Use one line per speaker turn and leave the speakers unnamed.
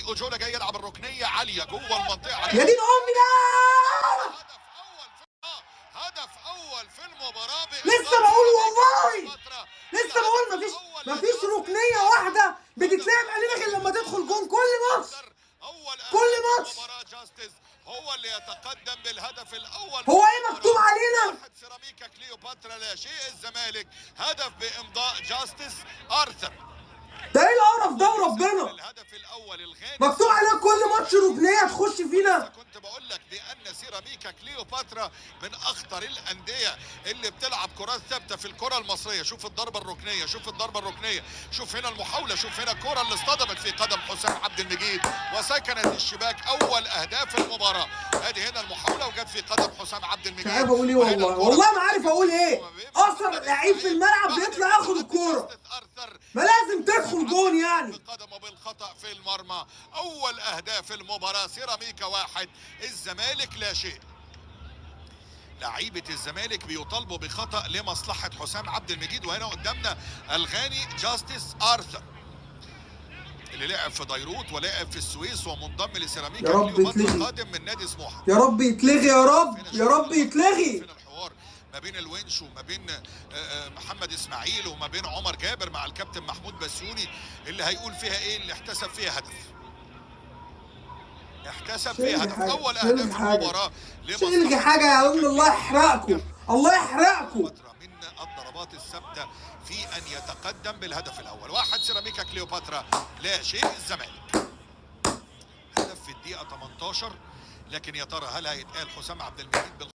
اوجولا جاي يلعب الركنيه عالية جوه المنطقة.
يا دين امي ده.
هدف اول في المباراة.
لسه بقول والله، لسه بقول مفيش ركنيه واحدة بتتلعب علينا غير لما تدخل جون كل ماتش، كل ماتش.
هو اللي يتقدم بالهدف الاول.
هو ايه مكتوب علينا؟
سيراميكا كليوباترا لا شيء الزمالك، هدف بامضاء جاستس ارثر.
ده ايه القرف ده وربنا؟
الهدف الاول الغاني.
مكتوب علينا كل ماتش ركنيه تخش فينا.
كنت بقول لك بان سيراميكا كليوباترا من اخطر الاندية اللي بتلعب كرات ثابتة في الكره المصرية. شوف الضربة الركنيه، شوف الضربة الركنيه، شوف هنا المحاوله، شوف هنا الكره اللي اصطدمت في قدم حسام عبد المجيد وسكنت الشباك. اول اهداف المباراة. ادي هنا المحاولة وجت في قدم حسام عبد المجيد.
مش عارف اقول ايه والله، والله ما عارف اقول ايه. اصلا لعيب في الملعب بيطلع ياخد الكورة، ما لازم تدخل جون يعني.
بقدمه بالخطا في المرمى. اول اهداف المباراة، سيراميكا واحد الزمالك لا شيء. لعيبة الزمالك بيطالبوا بخطا لمصلحة حسام عبد المجيد. وهنا قدامنا الغاني جاستس ارثر اللي لعب في ديروت ولعب في السويس ومنضم لسيراميكا
يا رب
كليوباترا
يتلغي.
قادم من نادي سموحه.
يا رب يتلغي، يا رب، يا رب يتلغي.
فين الحوار ما بين الونش وما بين محمد اسماعيل وما بين عمر جابر مع الكابتن محمود بسيوني اللي هيقول فيها ايه؟ اللي احتسب فيها هدف، احتسب
مش هيلغي
فيها هدف.
حاجة،
اول
مش هيلغي
اهداف
حاجة.
المباراة.
مش هيلغي حاجة يا عم، الله يحرقكم، الله يحرقكم.
فترة من الضربات الثابتة في ان يتقدم بالهدف الاول. واحد سيراميكا كليوباترا لا شيء الزمالك. هدف في الدقيقة 18، لكن يا ترى هل هيتقال حسام عبد المجيد